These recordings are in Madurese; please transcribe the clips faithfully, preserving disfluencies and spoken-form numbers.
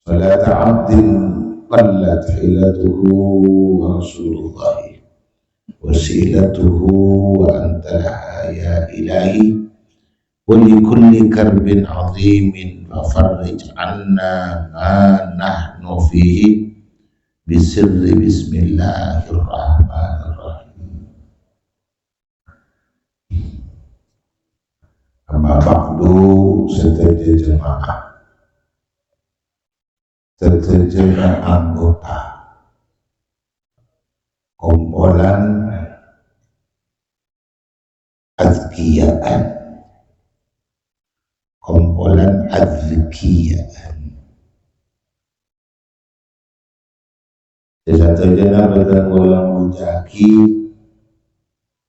Salata abdin qallat hilatuhu wa Rasulullahi wasilatuhu wa anta laha ya ilahi. Wa li kulli karbin azimin fa farrij anna ma nahnu fihi bi sirri bismillahirrahmanirrahim. Amma ba'du, sadhâjâ jemaah, sadhâjâna anggota kompolan azkiya'an, kompolan azkiya'an. Sadhâjâna bhâdhân kaulâ molja'aghi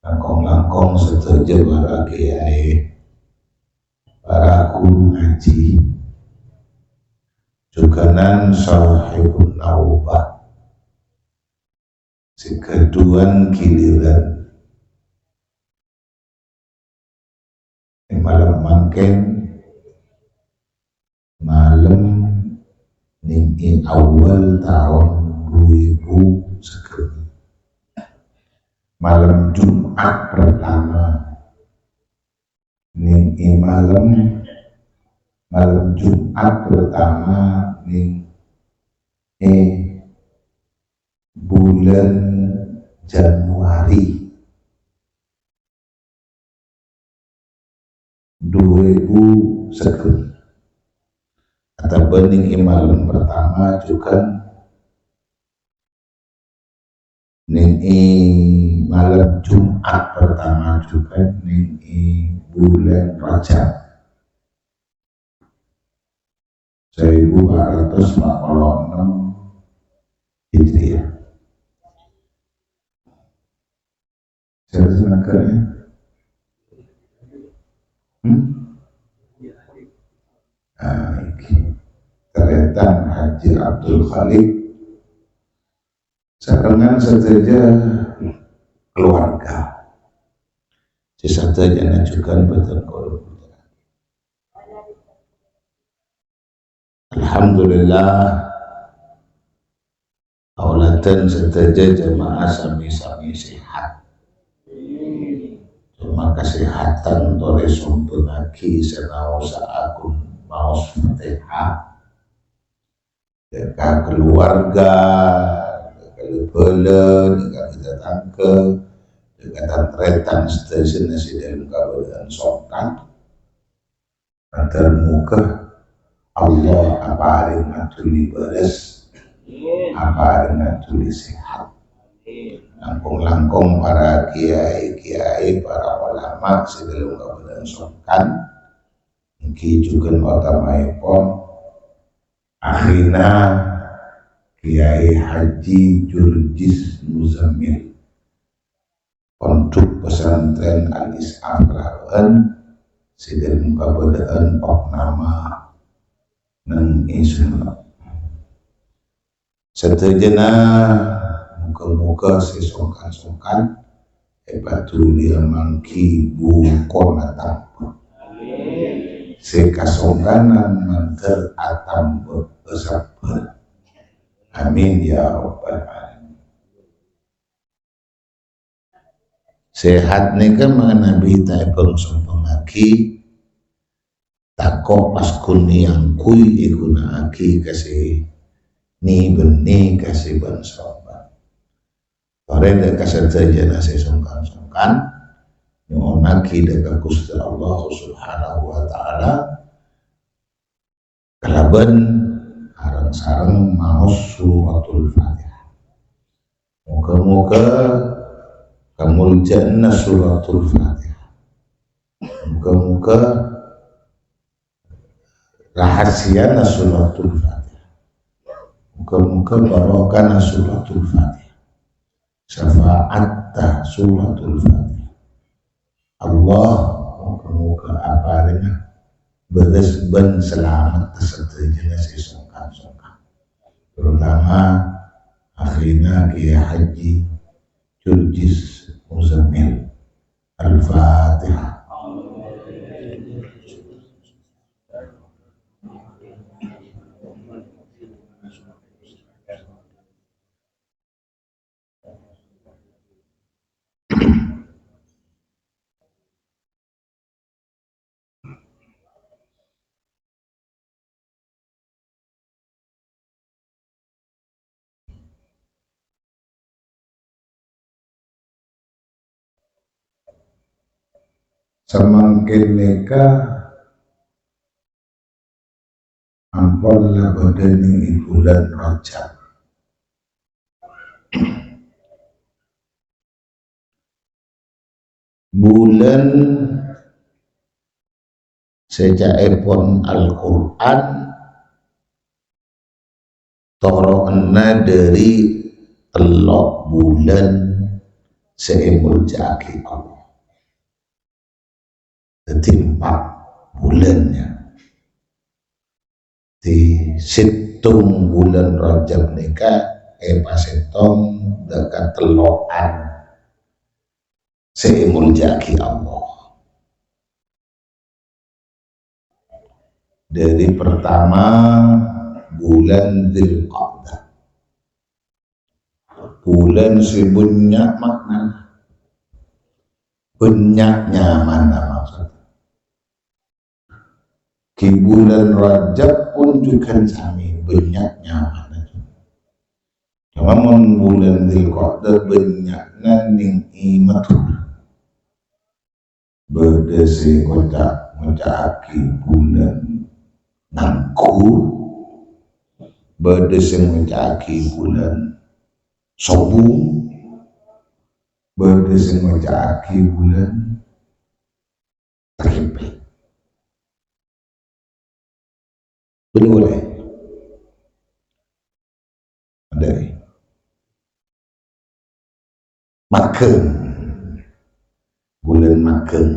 langkong-langkong sadhâjâ para kèyaè, para ghuru ngajhi, jhughân Shahibun Naubah, sè ghâdhuwân ghilirân è malem mangkèn, malem nèng è awal taon du èbu sagâllu. Malem Jum'at pertama nèng è malem, malem Jum'at pertama nèng è bulân Januari du èbu sagâllu. Otabâ nèng è malem pertama jhughân, nèng è malem Jum'at pertama jhughân nèng è bulân Rajab. Saèbu empat ratus empat puluh enam Hijriah. Sapa sè nangkep, ya? Hmm? Ah, iki. Tarètan Haji Abdul Khaliq. Sareng sadhâjâ keluarga. Sè sadhâjâna jhughân bhâdhân kaulâ. Alhamdulillah, kaulâ bhâdhân sadhâjâ jemaah sami-sami sehat. Coma kasehatan torè sombhângaghi sanaosa aghun maos Fatihah. Dâ' ka keluarga, dâ' ka la-bhâlâ, dâ' ka tatangghâ, dâ' ka tan-tarètan sadhâjâna sè dâlem kabâdâ'ân songkan. Mator moghâ Allah aparènga dhuli bârâs, aparènga dhuli sehat. Langkong-langkong para kiai-kiai, para ulama sè dâlem kabâdâ'ân songkan, èngghi jhughân otamaèpon akhina Kiai Haji Jurjis Muzammil, Pondhuk Pesantren Al-Is'af Rawan, sè dâlem kabâdâ'ân opnama neng è Sumenep. Sadhâjâna, moghâ-moghâ sè songkan-songkan èpadhuliyâ mangghi bhungkona tambhâ. Sè kasongkanan mandhâr atambhâ sabbhâr. Amin ya rabbal alamin. Sehat nèka manabi ta' èbhâng-sombhângaghi, tako' pas ghun èangghuy èghuna'aghi ka sè nè-bânnè ka sè bân-sombân. Torè dâ' ka sadhâjâna sè songkan-songkan, nyo'onnaghi dâ' ka Ghustè Allah Subhanahu wa Ta'ala, kalabân areng-sareng maos Suratul Fatihah. Moghâ-moghâ kamoljâ'ânna Suratul Fatihah. Moghâ-moghâ rahasiyana Suratul Fatihah. Moghâ-moghâ barokahna Suratul Fatihah. Syafa'atta Suratul Fatihah. Allah, moghâ-moghâ aparènga bârâs bân salamet sadhâjâna sè songkan-songkan. Terutama akhina Kiai Haji Jurjis Muzammil. Al-Fatihah. Samangkèn nèka ampon la bâdâ nèng è bulân Rajab. Bulân sè ca'èpon Al-Qur'an toro'anna dâri tello' bulân sè èmoljâ'aghi Allah. Dhâddhi empa' bulân, ya. Di sèttong bulân Rajab nèka èpasèttong dâ' katello'an sè èmoljâ'aghi Allah. Dâri pertama, bulân Dzulqa'dah. Bulân sè bânnya' maknana. Bânnya' nyamana maksud. Ghi bulân Rajab pon jhughân samè bânnya' nyamana. Coma mon bulân Dzulqa'dah bânnya'na nèng è Madhurâ. Bâdâ sè ngoca', ngoca'aghi bulân Nganggur, bâdâ sè ngoca'aghi bulân Sobung, bâdâ sè ngoca'aghi bulân Takèmpèl. Bâdâ polè. Adâ. Maghâng. Bulân Maghâng,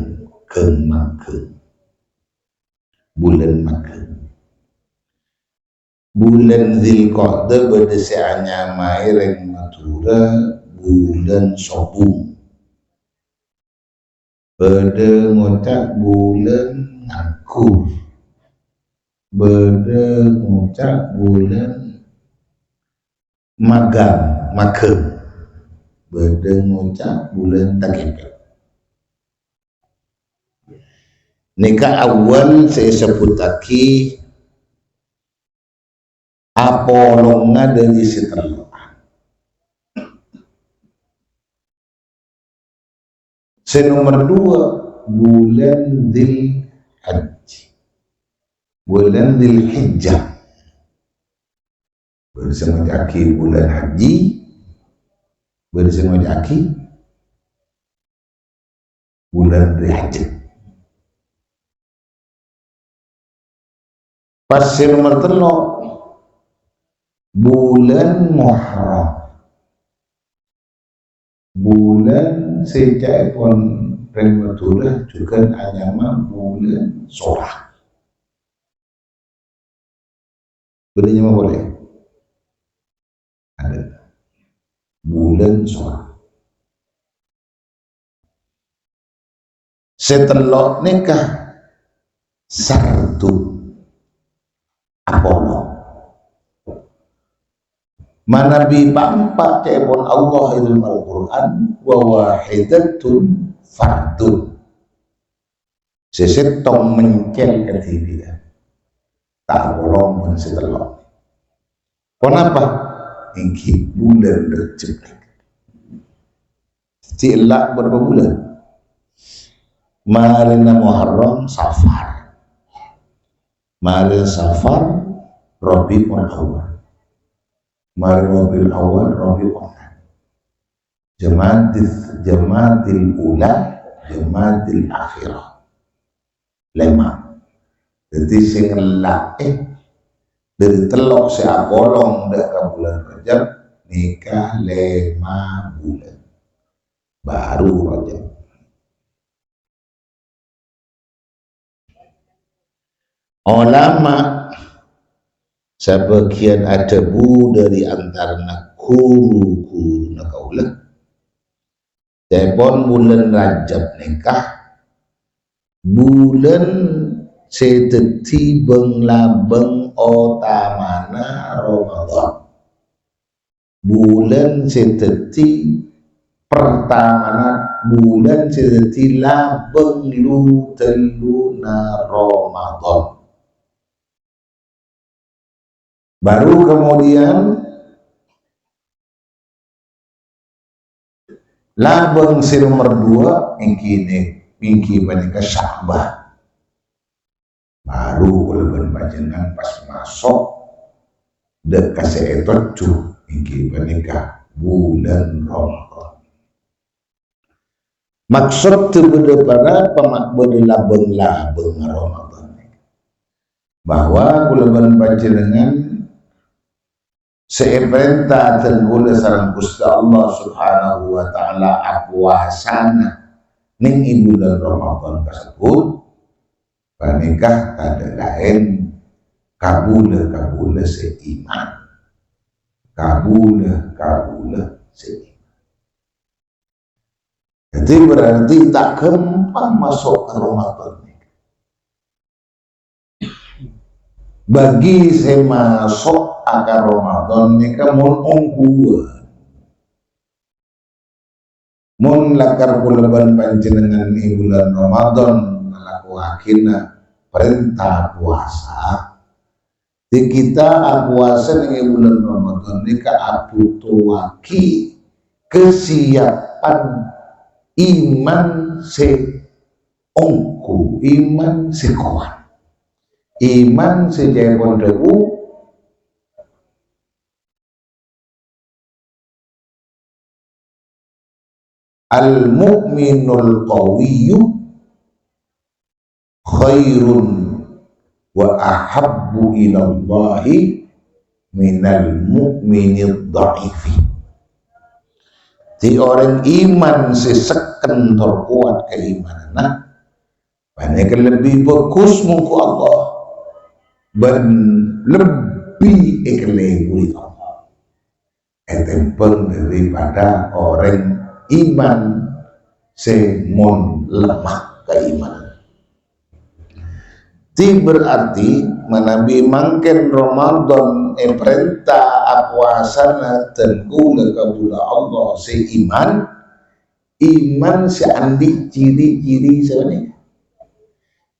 Ghâng Maghâng. Bulân Maghâng. Bulân Dzulqa'dah bâdâ sè anyamaè rèng Madhurâ bulân Sobung. Bâdâ ngoca' bulân Nganggur. Bâdâ ngoca' bulân Maghâng, Maghâng. Bâdâ ngoca' bulân Takèmpèl. Nèka awwal sè èsebbhuttaghi apolongnga dâri sè tello'. Sè nomer duwâ', bulân Dzulhijjah. Bulân Dzulhijjah. Bâdâ sè ngoca'aghi bulân haji, bâdâ sè ngoca'aghi bulân Rajab. Pas sè nomer tello', bulân Muharram. Bulân sè ca'èpon rèng Madhurâ jhughân anyama bulân Sora. Bâdâ nyama polè? Adâ. Bulân Sora. Sè tello' nèka sardun apolong. Manabi pa'-empa' ca'èpon Allah è dâlem Al-Qur'an, "Wa wahidatun fardun." Sè sèttong mencèl kadhibi'ân. Ta' apolong bân sè tello'. Ponapa? Èngghi bulân Rajab. Dhâddhi ella' bârâmpa bulân? Marèna Muharram, Safar. Marèna Safar, Rabiul Awal. Marèna Rabiul Awal, Rabiul Tsani. Jumadil, Jumadil Ula, Jumadil Akhirah. Lèma'. Dhâddhi sè ngella'è dâri tello' sè apolong dâ' ka bulân Rajab nèka lèma' bulân. Baru Rajab. Olama sabâgiyân adhâbu dâri antarana ru-ghuruna kaulâ, ca'èpon bulân Rajab nèka bulân sè dhâddhi bâng-labâng otamana Ramadan. Bulân sè dhâddhi pertamana, bulân sè dhâddhi labâng lu-, telluna Ramadan. Baru kemudian, labâng sè nomer duwâ' èngghi nè-, èngghi panèka Sya'ban. Bhuru kaulâ bân panjhennengngan pas maso' dâ' ka sè ètojjhu, èngghi panèka bulân Ramadan. Maksod bâdâ para pama-, bâdâ labâng-labâng Ramadan nèka, bahwa kaulâ bân panjhennengngan sè èparènta dhân kaulâ sareng Ghustè Allah Subhanahu wa Ta'ala apowasana neng è bulân Ramadan kasebbhut, panèka tadâ' laèn kabulâ-kabulâ sè iman. Kabulâ-kabulâ sè iman. Dhâddhi, berarti ta' ghâmpang maso' ka Ramadan nèka. Bagi sè maso'a ka Ramadan nèka mon ongghuwân. Mon lakar kaulâ bân panjhennengngan è bulân Ramadan ngalakowaghina parènta powasa, dhâddhi kita apowasa neng è bulân Ramadan nèka abhutoaghi kasiyapan iman sè ongghu, iman sè kowat. Iman sè ca'èpon dhâbu, "Al-mu'minul qawiyyu khairun wa ahabbu ilallahi minal mu'minid dha'ifi." Dhâddhi, orèng iman sè sekken tor kowat kaimananna, panèka lebbi bhâghus mongghu Allah, bân lebbi èkalèburi Allah, ètèmbhâng daripada orèng iman sè mon lemma kaimanan. Dhâddhi, berarti manabi mangkèn Ramadan èparènta apowasana dhân kaulâ kabulâ Allah sè iman, iman sè andi' ciri-ciri sapanèka.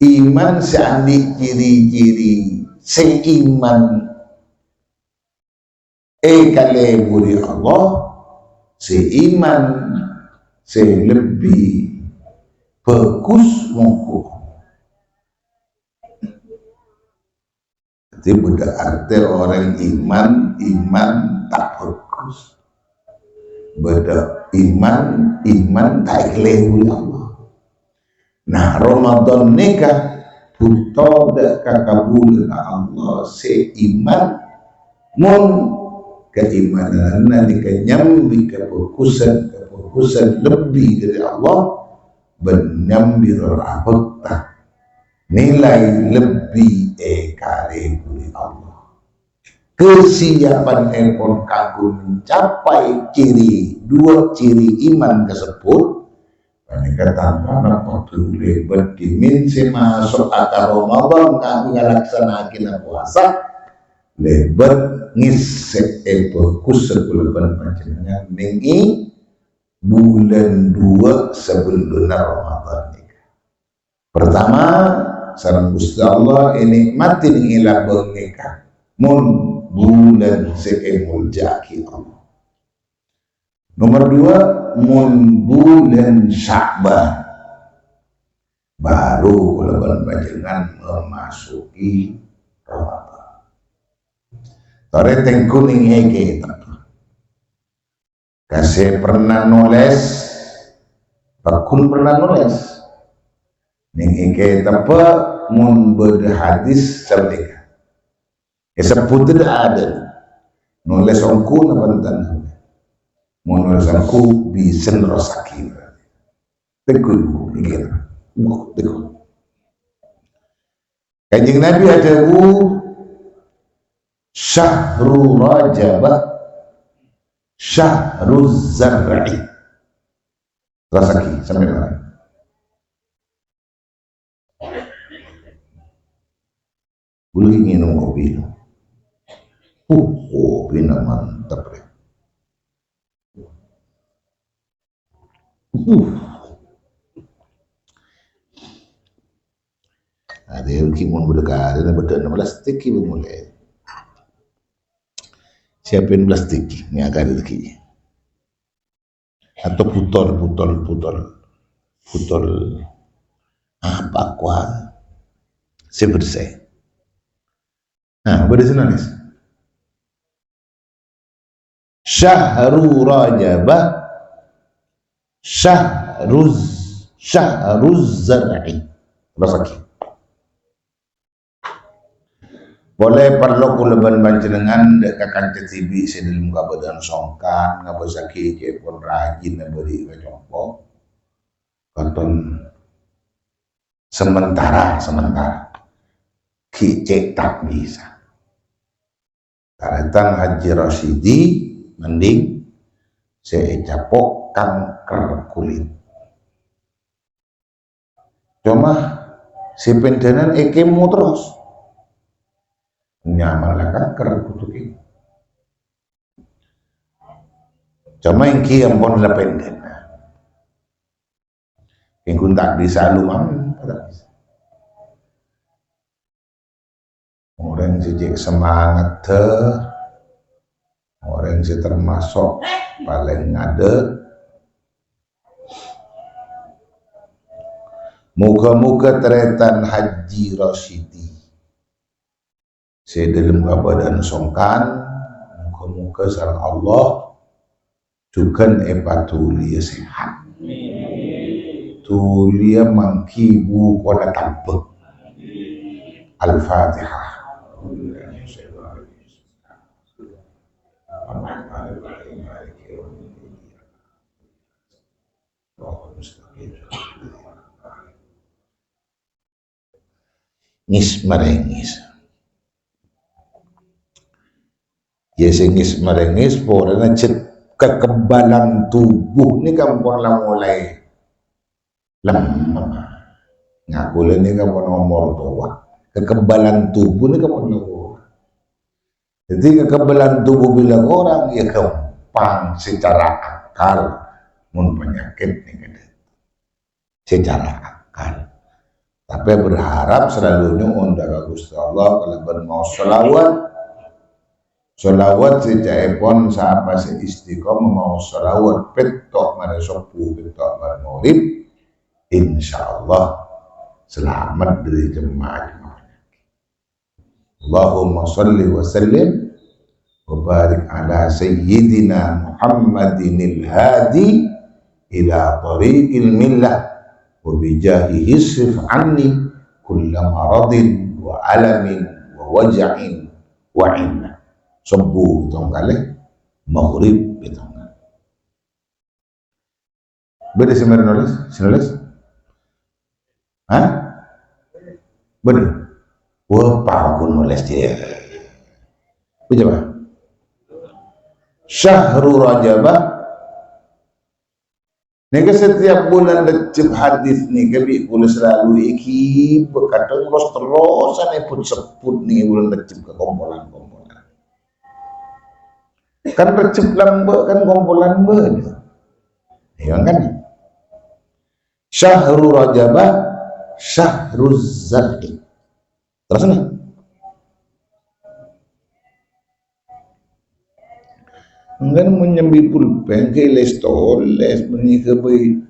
Iman sè andi' ciri-ciri sè iman èkalèburi Allah, sè iman sè lebbi bhâghus mongghu. Dhâddhi, bâdâ artè orèng iman, iman ta' bhâghus. Bâdâ iman, iman ta' èkalèburi Allah. Nah, Ramadan nèka bhuto dâ' ka kabulâ ka Allah sè iman, mon kaimananna nèka nyambi kabhâghusân, kabhâghusân lebbi dâri Allah, bân nyambi tor abhâkta, nilai lebbi èkalèburi Allah. Kasiyapanèpon kaangghuy mencapai ciri, dua ciri iman kasebbhut, panèka tanto napa ghuru lèbât dhimèn sè maso'a ka Ramadan kaangghuy ngalaksana'aghina powasa, lèbât ngèssè'è bhâghus kaulâ bân panjhennengngan neng è bulân dua sabellunna Ramadan nèka. Pertama, sareng Ghustè Allah ènikmati neng è labâng nèka, mon bulân sè èmoljâ'aghi Allah. Nomor dua, mon bulân Sya'ban, bhuru kaulâ bân panjhennengngan memasuki Ramadan. Torè tèngghu neng è kètab. Ka sè pernah nolès, pagghun pernah nolès. Neng è kètabbhâ mon bâdâ hadis sapanèka. Èsebbhut dâ' adâ'. Nolès ongghu napa enten? Mon nolès ongghu bisa nerrossaghi. Tèngghu, ngghi. Tèngghu. Kanjeng Nabi adhâbu, "Syahru Rajab syahruz zar'i." Terrossaghi, sampè' mara. Bulâ ngènom kopi. Uh, kopina mantep, rè. Uh. Adâ' ghi' mon bâdâ karèna bâdâ ennem belas tèkè bân molè. Siapin plastik, nèka karè ghi'. Atau butol, butol, butol. Butol. Apa kuat? Sè bersè. Nah, bâdâ sè nolès. Syahru Rajaba syahruz, syahruz zar'i. Terros lagi. Polè parlo kaulâ bân panjhennengngan dâ' ka kanca dhibi' sè dâlem kabâdâ'ân songkan, ngabâssaghi ca'èpon rajin abâli ka compo'. Katon sementara, sementara. Ghi' cè' ta' bisa. Tarètan Haji Rasidi mending sè ècapo' kanker kulit. Coma sè pendhânan è kemo terros. Nyaman la kanker kodhu kemo. Coma èngghi ampon la pendhânan. Èngghi ta' bisa lumampa, ta' bisa. Orèng sè cè' semangatta, orèng sè termasok palèng ngadâ'. Moghâ-moghâ tarètan Haji Rasidi sè dâlem kabâdâ'ân songkan, moghâ-moghâ sareng Allah jhughân èpaduliyâ sehat. Duliyâ mangghi bukona tambhâ. Al-Fatihah. Ngis-marèngis. Ya, sè ngis-marèngis, polana cè' kekebalan tubuh nèka ampon la molaè lemma. Ngaku la nèka ampon omor towa. Kekebalan tubuh nèka ampon la kurang. Jadi, kekebalan tubuh bilâ kurang, ya gampang secara akal. Mon panyakèt nèka dâteng. Secara akal. Tapè berharap selalu nyo'on dâ' ka Ghustè Allah kalabân maos shalawat. Shalawat sè ca'èpon sapa sè istiqomah maos shalawat pètto' marè sobbhu, pètto' marè maghrib, insyaallah selamat dâri jemma-jemma panyakèt. Allahumma shalli wa sallim wa barik ala sayyidina Muhammadinil hadi ila tariqil millah, wa bijahihi isrif anni kulla maradin wa alamin wa waja'in wa inna. Sobbhu pètto' kalè, maghrib pètto' kalè. Bâdâ sè marè nolès? Sè nolès? Hah? Bâdâ? Wah, paghun nolès, yâ. Baca, Pak. Syahru Rajaba. Nèka setiap bulân Rejjeb hadis nèka bi' kaulâ selalu èghibâ, kadhâng ros-terrosan èbut-sebbut nèka bulân Rejjeb ka kompolan-kompolan. Kan Rejjeb lambâ' kan kompolan bâdâ. Iyâ kan? Syahru Rajaba syahruz zar'i. Terros nè. Enggak mau nyambi pulpen ke les toles, meni ke bâi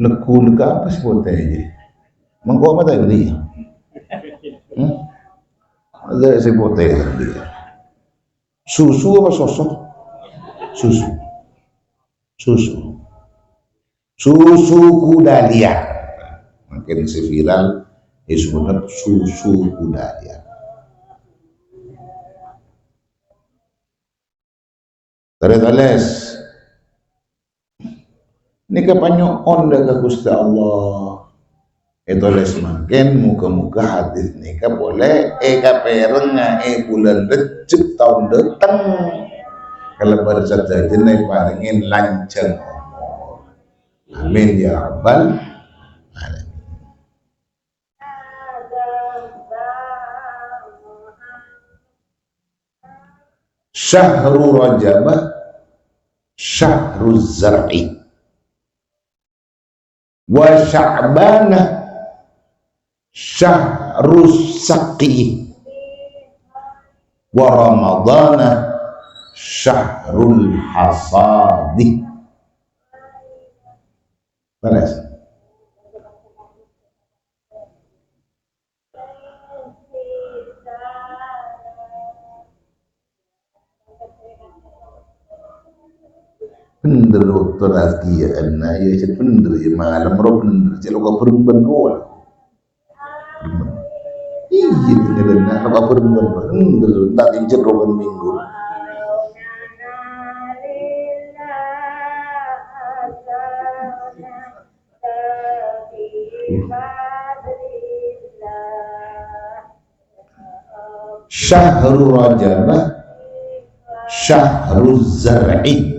legu-legu apa sè potè aja. Mengko apa tadi? Hmm? Ada sè potè tadi. Susu apa sosok? Susu. Susu. Susu kuda liar. Mangkèn sè viral, èsebut susu kuda liar. Tarètan nolès. Nèka panyo'on dâ' ka Ghustè Allah. Ètolès mangkèn, moghâ-moghâ hadis nèka polè èkapèrengnga è bulân Rejjeb taon dâteng. Kalabân sadhâjâna èparèngè lanjhâng omor. Amin ya rabbal alamin. Syahru Rajab syahruz zar'i. Wa Sya'bana syahrus saqyi, wa Ramadana syahrul hasadi. Beres. Bhender bâkto rajâ'ânna, iyâ, cè' bhender, iyâ, malem ro bhender, cè' lo' kabhâreng bân rowa. Iyâ, bhender, nah, lo' kabhâreng bân rowa. Bhender, ta' kènjhât ro bân minggu. Syahru Rajab, syahru zar'i,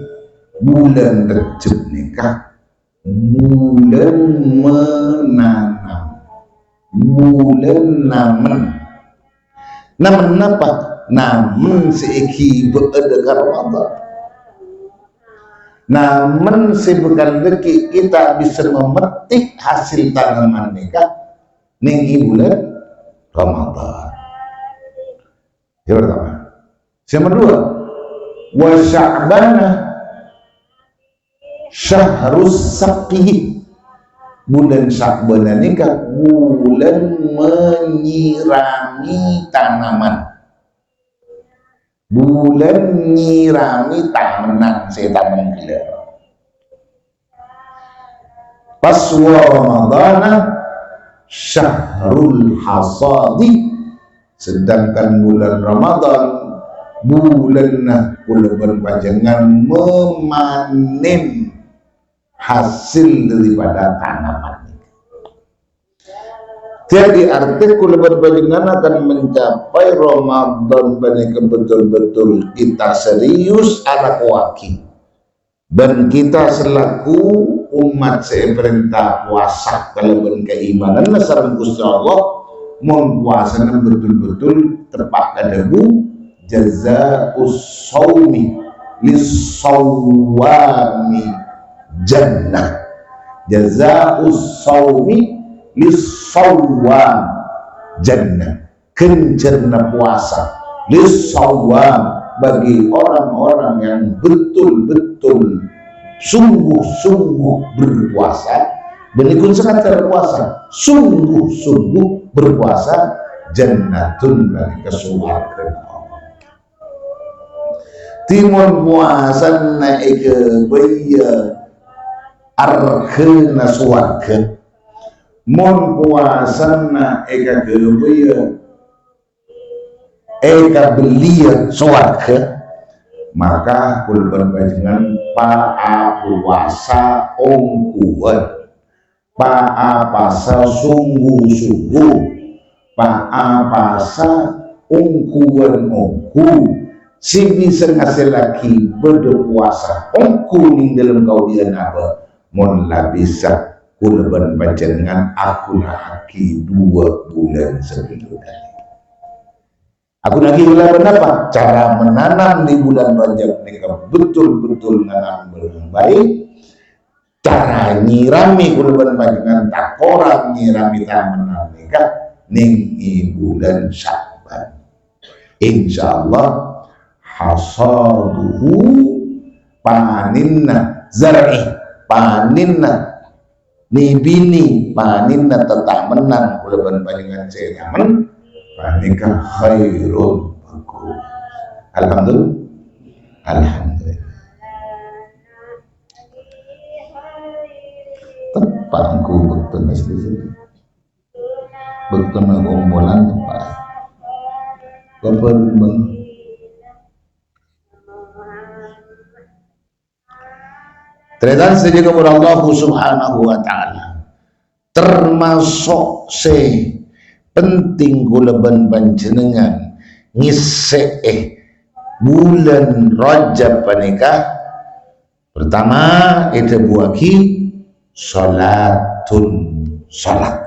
bulân Rejjeb nèka bulân menanam, bulân namen. Namen napa? Namen sè èghibâ'â dâ' ka Ramadan. Namen sè bhâkal dhâggi' kita bisa memetik hasil tanaman nèka nèng è bulân Ramadan. Yang pertama. Yang kedua, wa Sya'bana syahrus saqyi. Bulân Sya'ban nèka bulân menyirami tanaman. Bulân nyirami tamennan sè ètamen ghellâ'. Pas wa Ramadana syahrul hasadi. Sedangkan bulân Ramadan, bulânna kaulâ bân panjhennengngan memanen hasil daripada tanaman. Jadi, artè kaulâ bân panjhennengngan akan mencapai Ramadan panèka betul-betul kita serius alakowaghi. Bân kita selaku ommat sè èparènta powasa kalabân kaimananna sareng Ghustè Allah, mon powasana betul-betul teppa' ka dhâbu, "Jazaa'us shaumi lis-shawwami jannah." "Jazaa'us shaumi lis-shawwam jannah." Ghânjhârânna powasa, lis-shawwam, bagi orang-orang yang betul-betul sungguh-sungguh berpuasa, bânnè ghun sakadhâr powasa, sungguh-sungguh berpuasa, jannatun, panèka sowarghâna Allah. Dhimèn powasana èghâbâyâ arghâna sowarghâ. Mon powasana èkaghâbâyâ, èkabelliyâ sowarghâ, maka kaulâ bân panjhennengngan pa-, apowasa ongghuwân. Paapasa sungguh-sungguh, paapasa ongghuwân ongghu, sè bisa ngasellaghi bâdâ powasa ongghu nèng dâlem kaodi'ân abâ', mon la bisa, kaulâ bân panjhennengngan aghuna'aghi duwâ' bulân sabellunna. Aghuna'aghi kalabân napa? Cara menanam di bulan Rajab nèka betul-betul nanam bân baik. Cara nyirami kaulâ bân panjhennengngan ta' korang nyirami tamennan nèka nèng è bulan Sya'ban. Insyaallah hasaduhu, panènna zar'i, panènna nè-binè, panènna tatamennan kaulâ bân panjhennengngan sè nyaman, panèka khairun bagus. Alhamdulillah. Alhamdulillah. Teppa' engko' bâktona sè-, bâktona kompolan teppa'. Bapak Ibu. Tarètan sadhâjâ kaulâ Allah Subhanahu wa Ta'ala. Termasuk sè penting kaulâ bân panjhennengngan ngèssè'è bulân Rajab panèka, pertama, èdhâbuwaghi shalatun, shalat.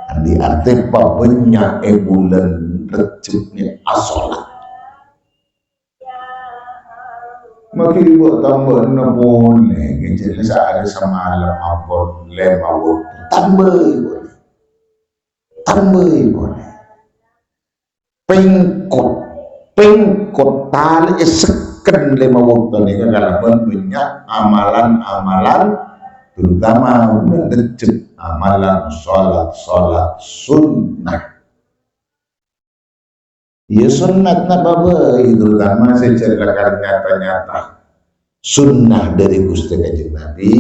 Andi' artè pabânnya' è bulân Rajab nè ashalat. Maghi bâ' tambâna polè, ngèjhâ saarè samalem ampon lèma bâkto. Tambâi polè. Tambâi polè. Pèngkot, pèngkot talè'è sekken lèma bâkto nèka kalabân bânnya' amalan-amalan, terutama bulân Rejjeb, amalan sholat-sholat sunnah. Iyâ, sunnat napa bhâi, terutama sè jhât lakar nyata-nyata. sunnah dhâri Ghustè Kanjeng Nabi,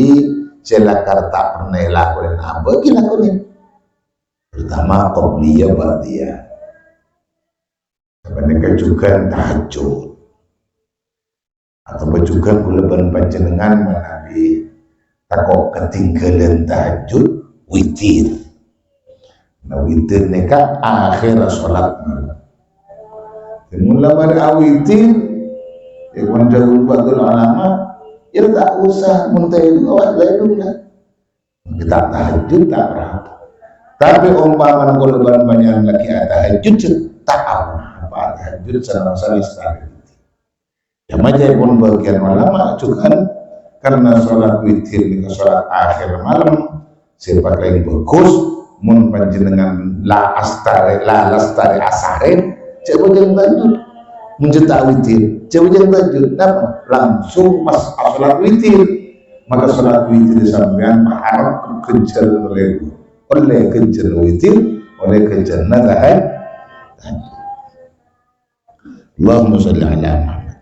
sè lakar ta' pernah èlakonè abâ' ghi' lakonè. Terutama qabliyah ba'diyah. Sapanèka jhughân tahajjud. Atabâ jhughân kaulâ bân panjhennengngan manabi tako' katèngghâlân tahajjud, witir. Nah, witir nèka akhir salat malem. Mon la marè awitir, ya, mon dhâbuna ba'dul ulama, ya, ta' osa, mon ta' elu, awak ta' elu, ya. Kita tahajjud, ta' apa-apa. Tapè ompamana kaulâ bân panjhennengngan lagi atahajjud, ta' apa-apa, tahajjud sama-sama lestari. Ya, majâ pon bâgiyân ulama jhughân, karena salat witir nèka salat akhir malem, sè palèng bhâghus, mon panjhennengngan la astarè, la lestari asarè, jhâ' bhâjâng tahajjud. Mon jhâ' ta' witir, jhâ' bhâjâng tahajjud. Napa? Langsung pas salat witir. Maka salat witir sampèyan maharep ghânjhârân ollè, ollè ghânjhârân witir, ollè ghânjhârân tahajjud. Allahumma sholli ala Muhammad.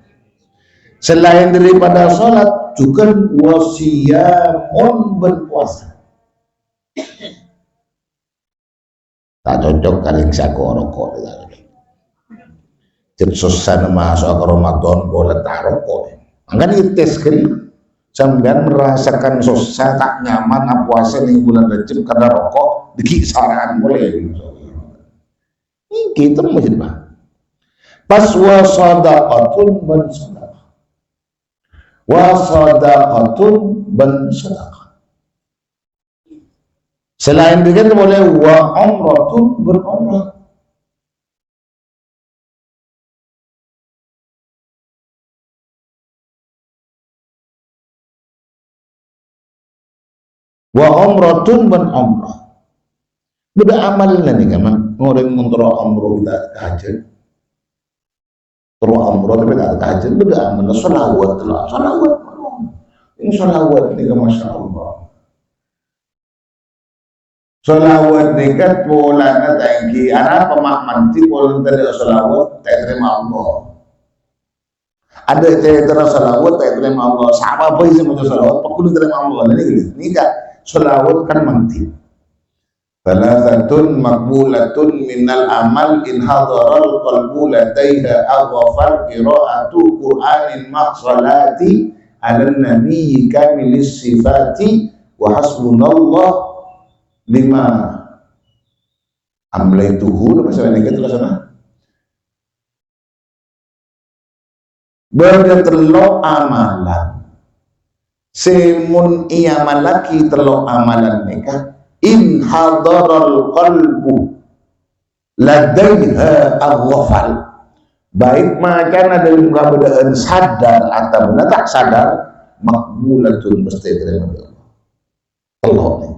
Selain daripada salat, jhughân wa shiyamun bân puasa. Ta' cocok ka rèng sè ako' roko'. Cè' sossana maso' ka Ramadan, polana ta' roko'. Mangkana ètes kènè'. Sampèyan merasakan sossa, ta' nyaman, apuasa neng bulan Rajab karena roko', dâggi' sara'an polè. Ènggi, temmo jâ, Pak. Pas wa shadaqatun bân sadaqah. Wa shadaqatun bân sadaqah. Selain dâri kaèto polè wa umratun bân umrah. Wa umratun bân umrah. Bâdâ amal nèka, man. Orèng mon terro umrah ta' ka hajjhât. Terro umrah tapè ta' ka hajjhât, bâdâ amal shalawat, shalawat. Ini shalawat nèka, masya Allah. Shalawat nèka polana ta' ènggi, arapa ma' mandhi polana tadâ' shalawat, ta' ètarèma Allah. Adâ' ca'ètana shalawat, ta' ètarèma Allah. Sapa bhâi sè maca shalawat, pagghun ètarèma Allah. Nah, nèka, nèka shalawat kan mandhi. Thalathatun maqbulatun minal amal in hadaral qalbu ladaiha aghfal qira'atu Qur'anin ma'a shalati 'alan nabiyyi kamilis sifati wa hasbunallah lima amlaituhu, napa sè nèka terros ana? Bâdâ tello' amalan. Sè mon èamallaghi tello' amalan nèka, in hadaral qalbu ladaiha aghfal. Baik macana dâlem kabâdâ'ân sadar atabâna ta' sadar, maqbulatun, pastè ètarèma bi' Allah. Tello'.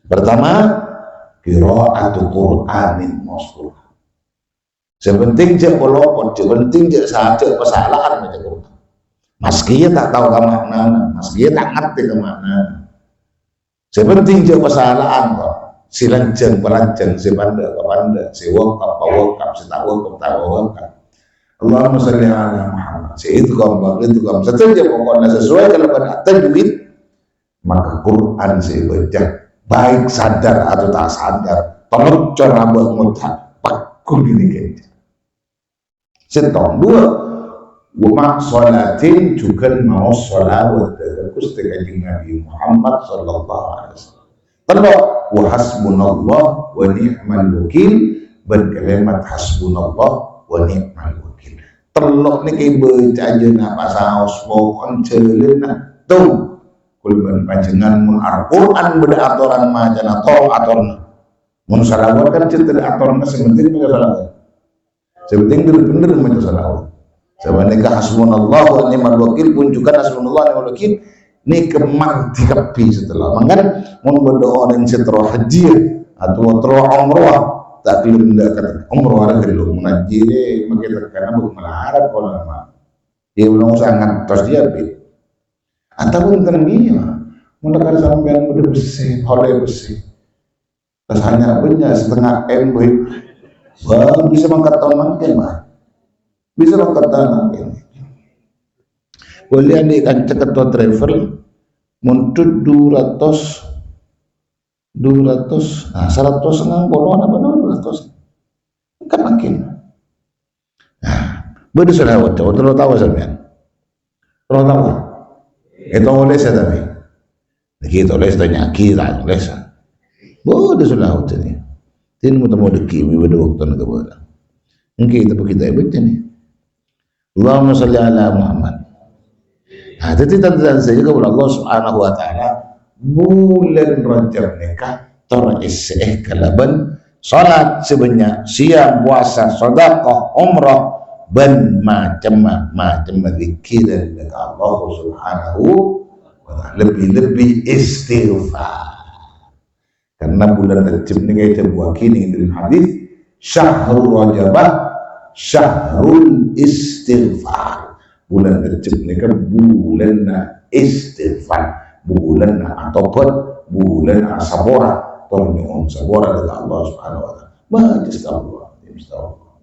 Pertama, qira'atu Qur'anin ma'a shalati. Sè penting jhâ' polopot, sè penting jhâ' sa-, jhâ' pasala'an maca Qur'an. Maskè ta' tao ka ma'nana, maskè ta' ngartè ka ma'nana. Sè penting jhâ' pasala'an, kok. Sè lanjhâng palanjhâng, sè pandâ' papandâ', sè wakaf pawakaf, sè ta' wakaf ta' pawakaf. Allahumma shalli ala Muhammad. Sè itu gampang, itu gampang. Sadhâjâ pokokna sesuai kalabân tajwid. Maka Qur'an sè èbâca, baik sadar atau ta' sadar, tolong cara mbok ngoca', pagghun ini kènè'. Sèttong, dua, wa ma'a shalatin, jhughân maos shalawat dâ' Ghustè Kanjeng Nabi Muhammad sallallahu alaihi wasallam. Tello', wa hasbunallah wa ni'mal wakil, bân kalimat hasbunallah wa ni'mal wakil. Tello' nèka èbâca jhâ' napa saos, pokokna jhâlâna, tong. Kaulâ bân panjhennengngan mon Al-Qur'an bâdâ atoran macana, toro' atorna. Mon shalawat kan cè' tadâ' atorna, sè penting maca shalawat. Sè penting bhender-bhender maca shalawat. Sapanèka hasbunallah wa ni'mal wakil, pojhughân hasbunallah wa ni'mal wakil, nèka mandhi kabbhi sè tello'. Mangkana mon bâdâ orèng sè terro hajji, atabâ terro umrah, ta' ghellem dâ' ka umrah, ghellem mon hajji, maskè tekan abuk malarat ulama. Yâ, ora osa ngantos diabit. Atabâ enten iyâ, mon lakar sampèyan bâdâ bessè, ollè bessè. Rasanya bânnya' setengah M, boy. Wah, bisa mangkat taon mangkèn, Pak. Bisa mangkat taon mangkèn. Bâli andi' kanca kèto travel, mondhut du ratos, du ratos, nah, saratos sangang polo napa du ratos? Kan makin. Nah, bâdâ sholawat, terro tao sampèyan? Terro tao? Ètolès ya, tapè. Lagi tolès, tanya'aghi, ta' tolès. Bâdâ sholawat ini. Tin mo temo dâggi', bâdâ bâktona kabâlâ. Èngghi, tapè kita èbâca nè. Allahumma shalli ala Muhammad. Nah, dhâddhi tan-, tan-, sadhâjâ kaulâ Allah Subhanahu wa Ta'ala, bulân Rajab nèka tor èssè'è kalabân shalat sè bânnya', siyam, powasa, sadhâkah, umrah, bân macemma, macemma dzikir ka Allah Subhanahu wa Ta'ala. Lebbi-lebbi istighfar. Karena bulân Rajab nèka èdhâbuwâghi neng dâlem hadis, "Syahru Rajaba syahrul istighfar." Bulân Rajab nèka bulânna istighfar, bulânna atobhât, bulânna asapora, tor nyo'on sapora dâ' Allah Subhanahu wa Ta'ala. Baca, "Astagfirullahaladzim, astagfirullah."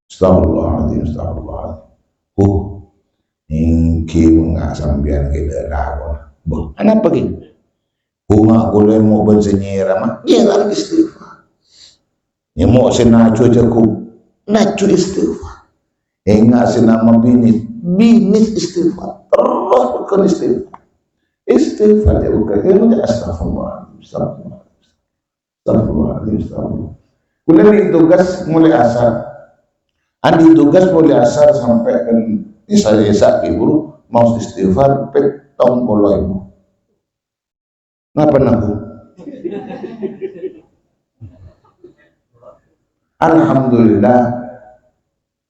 Astagfirullahaladzim, astagfirullahaladzim. Huh, èngghi mènga sampèyan kèdâ' lakona. Bâh, anapa, Ki? Bhunga kaulâ èmo' bân sè nyèrama, nyèram istighfar. Èmo' sè najhu jhâghung, najhu istighfar. Enga' sè nama binit, binit istighfar. Terros pèkkèn istighfar. Istighfar jhâ' bhunga, èmo' jhâ' astagfirullahaladzim, astagfirullahaladzim. Astagfirullahaladzim, astagfirullah. Kaulâ andi' tugas molaè asar. Andi' tugas molaè asar sampè' ka isya, isya kèburu maos istighfar pèttong polo èbu. Napa nanggu? Alhamdulillah.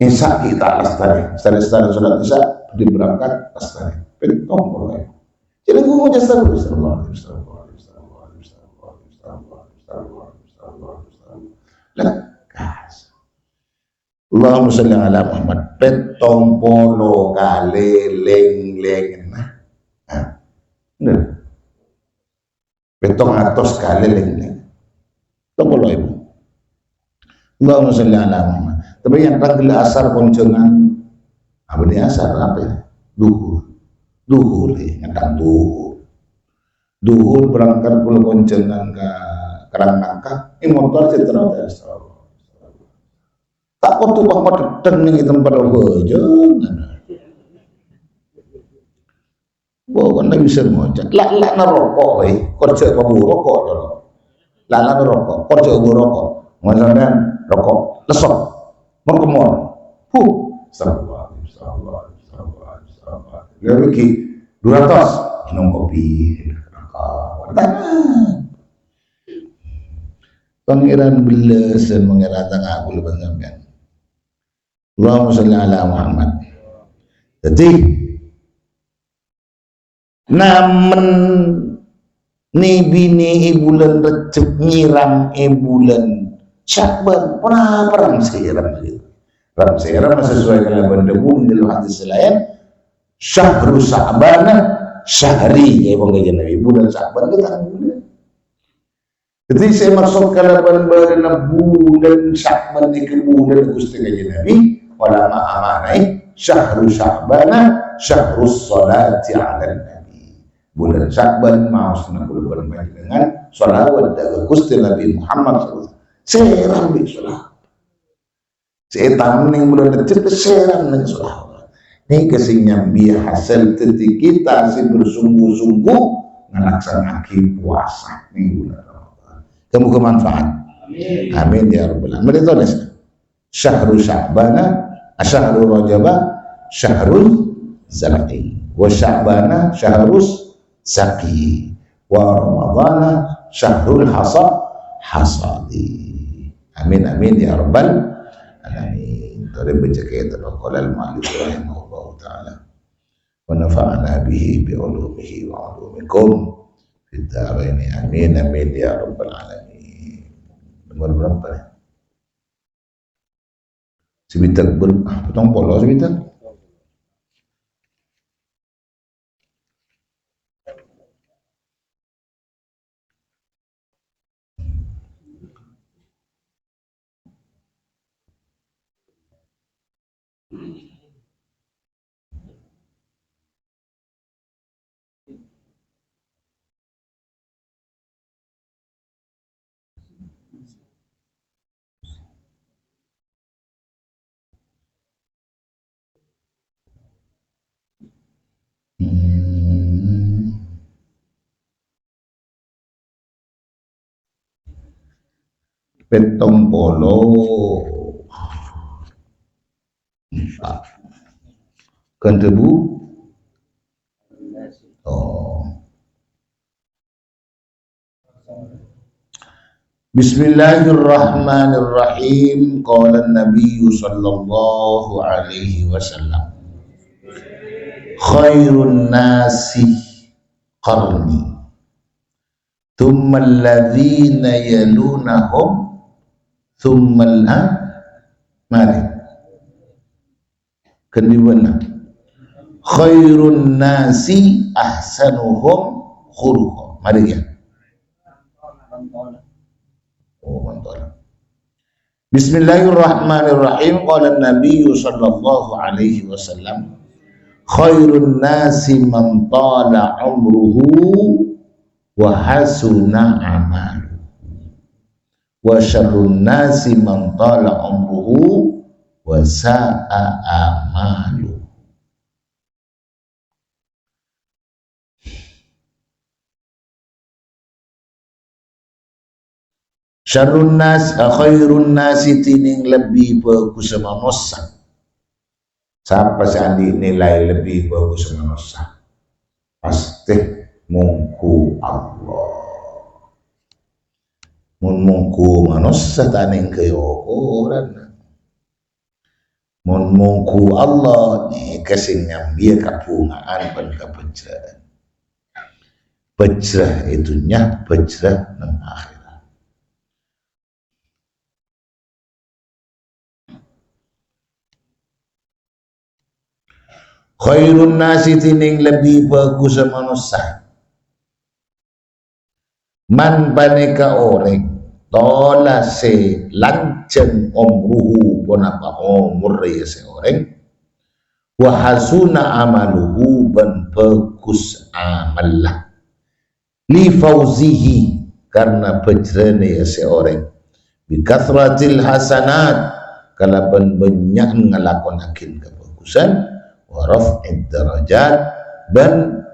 Isya kita lastarè, lastarè, lastarè sholat Isya, berangkat, lastarè. Pèttong polo èbu. Jadi, gua mau jasa dulu. Lekas. Allahumma sholli ala Muhammad. Pèttong polo kalè lèng-lèngnga. Nah. Bener. Pèttong atos kalè lèng-lèng. Pèttong polo èbu. Allahumma sholli ala Muhammad. Tapè yang tangghâl asar konjhângan. Apa ini asar? Apa ya? Duhur. Duhur, ya. Ngatang duhur. Duhur berangkat kaulâ konjhângan ka Karang Nangka. Ini motor sih terus. Ta' kodhu pas madheddheng neng tempat apa, jangan. Pokokna bisa ngoca'. La', la' naroko, wè. Kerja apa bu roko, coba. La', la' naroko, kerja bu roko. Mon sampèyan roko, lesok. Mon kemon. Huh. Astagfirullahaladzim, astagfirullahaladzim, astagfirullahaladzim, astagfirullahaladzim. Lha iki dua ratus. Minum kopi. Roko. Pangèran bellâs, pangèran tang aku lepas sampèyan. Allahumma sholli ala Muhammad. Dhâddhi, namen nè-binè è bulân Rejjeb nyèram è bulân Sya'ban, ponapa ram sèram? Ram sèram sesuai kalabân dhâbuna dâlem hadis laèn, "Syahru Sya'bana syahri," ya, bân kanjeng Nabi, bulân Sya'ban itu kan bulân. Dhâddhi sè maksod kalabân bârâna bulân Sya'ban nèka bulân Ghustè Kanjeng Nabi, ulama amaknaè, "Syahru Sya'bana syahrus sholati 'alan Nabi." Bulân Sya'ban maosna kaulâ bân panjhennengan sholawat dâ' ka Ghustè Nabi Muhammad sallallahu alaihi wasallam. Sèram bi' sholawat. Sè ètamong neng bulân Rejjeb, sèram neng sholawat. Nèka sè nyambi hasèl dhâddhi kita sè bersungguh-sungguh ngalaksana'aghi powasa neng bulân Ramadan. Moghâ-moghâ manfaat. Amin. Amin ya rabbal alamin. Mari tolès. Syahru Sya'bana, syahru Rajaba, syahrul zar'i. Wa Sya'bana, syahrus saqi. Wa Ramadhana syahrul hasa-, hasadi. Amin, amin, ya rabbal alamin. Tadi baca kitab qala al-mu'allif rahimahullahu ta'ala. Wa nafa'ana bihi bi ulumihi wa ulumikum fid daraini. Amin, amin, ya rabbal alamin. Nomor berapa nih? Sè bidhâk bân, ah, pèttong polo sè bidhâk. Pèttong polo empa'. Kan, Bu? Oh. Bismillahirrahmanirrahim. Qala Nabi sallallahu alaihi wasallam, "Khairun nasi qarni, tsummal ladzina yalunahum, tsummal," ha? Mari. Kèng dimma? "Khairun nasi ahsanuhum khuluqa." Mari, ya. Oh, mantap. Bismillahirrahmanirrahim. Qala Nabi sallallahu alaihi wasallam, "Khairun nasi man tala umruhu wa hasuna amaluhu. Wa syarrun nasi man tala umruhu wa sa'a amaluhu." Syarrun nas, eh, khairun nasi, dhinèng lebbi bhâghussa manossa. Sapa sè andi' nilai lebbi bhâghussa manossa? Pastè mongghu Allah. Mon mongghu manossa ta' nèngghâi okoran. Mon mongghu Allah, nèka sè nyambiyâ kabhungaan bân kabhâjhrâ'ân. Bhâjhrâ è dhunnya, bhâjhrâ neng akhèrat. Khairun nasi, dhinèng lebbi bhâghussa manossa. Man panèka orèng, tola sè lanjhâng omruhu, ponapa omorra sè orèng, wa hasuna amaluhu, bân bhâghus amalla. Li fauzihi, karna bhâjhrâna sè orèng, bi katsratil hasanat, kalabân bânnya'an ngalakonaghi kabhâghusân, wa raf'id darajat, bân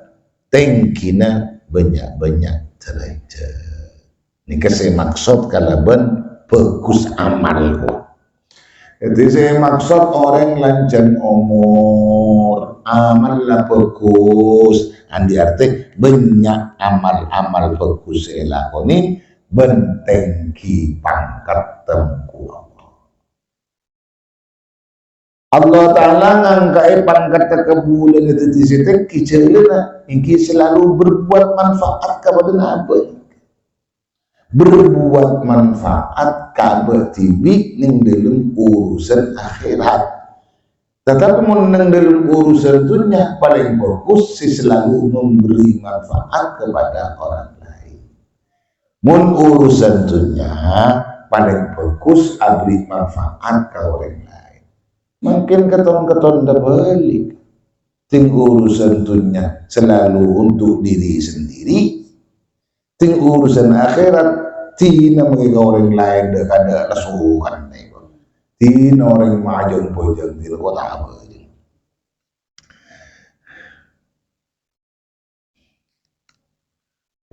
tèngghina bânnya'-bânnya' dârâjhât. Nèka sè maksod kalabân bhâghus amal. Dhâddhi sè maksod orèng lanjhâng omor, amalla bhâghus, andi' artè bânnya' amal-amal bhâghus sè èlakonè, bân tèngghi pangkaddhâ mongghu Allah. Allah Ta'ala ngangka'è pangkaddhâ kabulâna dhâddhi sè tèngghi jhâlânna, èngghi selalu berbuat manfaat ka bâdâna abâ'. Berbuat manfaat ka abâ' dhibi' neng dâlem urusan akhèrat. Tatapè mon neng dâlem urusan dhunnya, palèng bhâghus sè selalu memberi manfaat kepada orang lain. Mon urusan dhunnya, palèng bhâghus abri manfaat ka orèng laèn. Mangkèn katon-katon tabâlik. Dhing urusan dhunnya selalu untuk diri sendiri. Dhing urusan akhèrat, dhina mangkè ka orèng laèn dâ'-kadâ' lasokan nèko. Dhina orèng majâng-bâjâng, dhina kota abâjâng.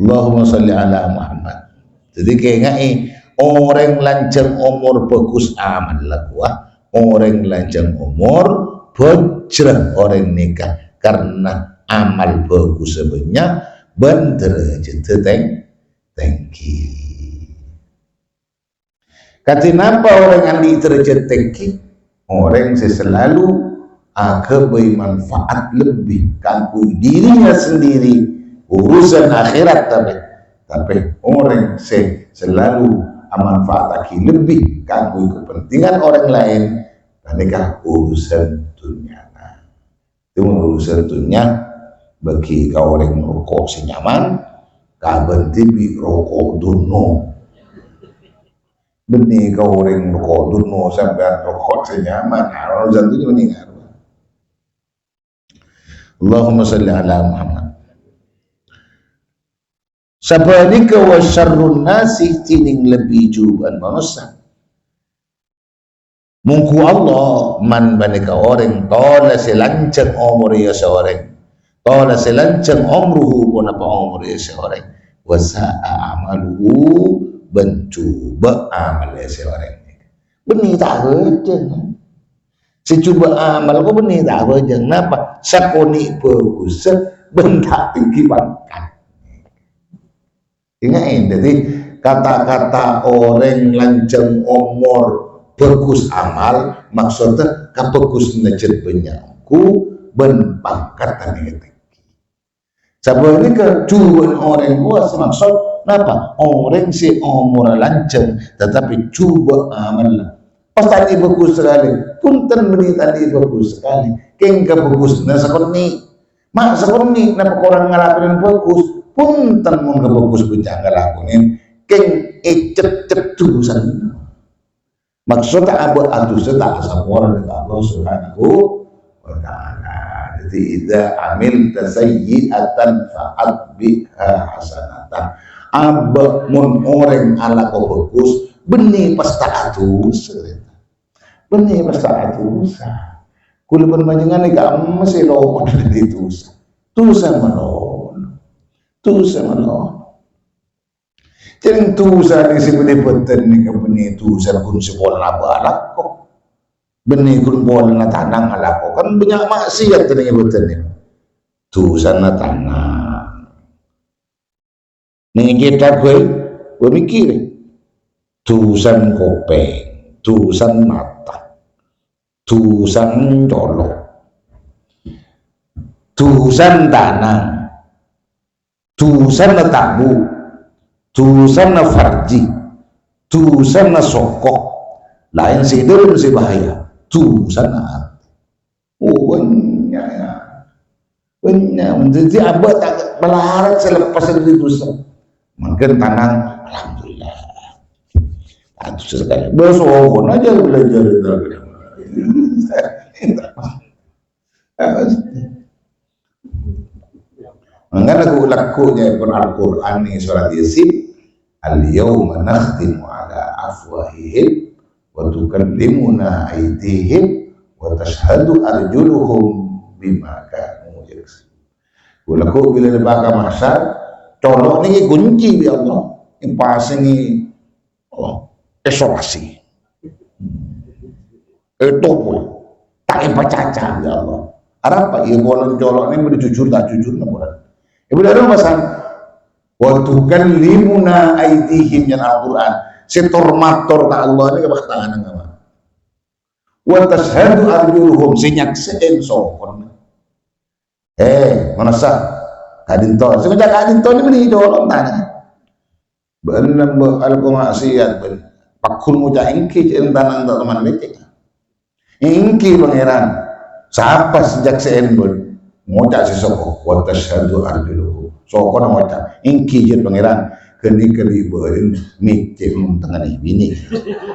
Allahumma shalli ala Muhammad. Dhâddhi, kaènga'è, orèng lanjhâng omor bhâghus amalla, wah. Orèng lanjhâng omor bhâjhrâ orèng nèka, karna amal bhâghussa bânnya' bân dârâjhâddhâ tèng-, tèngghi. Kadhi napa orèng andi' dârâjhât tèngghi? Orèng sè selalu aghâbây manfaat lebbi kaangghuy dirinya sendiri, urusan akhèrat tapè. Tapè orèng sè selalu amanfaataghi lebbi kaangghuy kepentingan orèng laèn, panèka urusan dhunnyana. Dhing urusan dhunnya bâgi ka orèng roko' sè nyaman, ka abâ' dhibi' roko' dunno. Bânnè ka orèng roko' dunno, sampèyan roko' sè nyaman. Ah, urusan dhunnya mendingan. Allahumma shalli ala Muhammad. Sabhâligghâ, wa syarrun nasi, dhinèng lebbi jhubâ'ân manossa. Mongghu Allah, man panèka orèng, tola sè lanjhâng omorra sè orèng. Tola sè lanjhâng omruhu, ponapa omorra sè orèng. Wa sa'a amaluhu, bân jhubâ' amalla sè orèng nèka. Bânnè ta' abhâjâng. Sè jhubâ' amal kok bânnè ta' abhâjâng. Napa? Sakonè' bhâghussa bân ta' tèngghi pangkat. Ènga'è, dhâddhi kata-kata orèng lanjhâng omor bhâghus amal, maksoddhâ kabhâghusânna jhât bânnya' ongghu bân pangkat ta' nèka tèngghi. Sabâlikka, jhubâ'na orèng kowasa maksod napa? Orèng sè omorra lanjhâng, tatapi jhubâ' amalla pas ta' andi' bhâghus sakalè. Bhunten, bânnè ta' andi' bhâghus sakalè. Kèng kabhâghusânna sakonè'. Ma' sakonè' napa korang ngalakonè bhâghus? Bhunten, mon kabhâghus bânnya' ngalakonè, kèng ècep-cep dusana. Maksod abâ' adusa ta' asapora dâ' Allah Subhanahu wa Ta'ala. Dhâddhi, "Idza amilta sayyi'atan fa atbi'ha hasanatan." Abâ' mon orèng alako bhâghus, bânnè pas ta' adusa. Bânnè pas ta' adusa. Kaulâ bân panjhennengngan nèka mestè lopot dhâri dusa. Dusa malolo. Dusa malolo. Jhâreng dusa nèka sè bâdâ bhâdhân nèka bânnè dusa ghun sè polana abâ' alako. Bânnè ghun polana tanang alako. Kan bânnya' maksiat nèka bhâdhân nèka. Dusana tanang. Nèng cèthak bhâi, bâ mikkèr. Dusan kopèng, dusan mata, dusan colo', dusan tanang, dusana tabu', dusana farji, dusana soko, laèn sè dhâlem sè bahaya, dusana atè. Oh, bânnya', ya. Bânnya'. Dhâddhi abâ' ta' malarat sè lepas dhâri dusa. Mangkèn tanang, alhamdulillah. Aduh, sesekali. Bâ, sokona jhâ' belajar. Mangkana lagu-lagu nyèpon Al-Qur'an nèng surat Yasin, "Al-yauma nakhtimu ala afwahihim wa tukallimuna aidihim wa tashhadu arjuluhum bima kanu yaksibun." Lagu bilâ bâkal mahsyar, colo' nèka èkunci bi' Allah, èpasèngè, oh, isolasi. Ètopo. Ta' èpacaca, ya Allah. Arapa? Iyâ, polana colo' nèka bâdâ jujur ta' jujurna polana. Ibu daru pasan, "Wa tukallimuna aidihim," yan Al-Qur'an. Sè tor-mator ka Allah nèka bâ' tanganna, Kak. "Wa tashhadu arjuluhum," sè nyaksè'è sokona. Eh, manossa. Ka'dinto. Sè ngoca' ka'dinto nèka bânnè colo' tanang. Bâ'na bâ' alako maksiat, bân. Pagghun ngoca' èngghi, cè' tanang ta' toman lecek. Èngghi, Pangèran. Sapa sè nyaksè'è, bân? Ngoca' sè soko, "Wa tashhadu arjuluhum." Sokona ngoca', "Èngghi, jhât Pangèran. Ghânèka bi' bâ'na mècè' mon tengngana binè."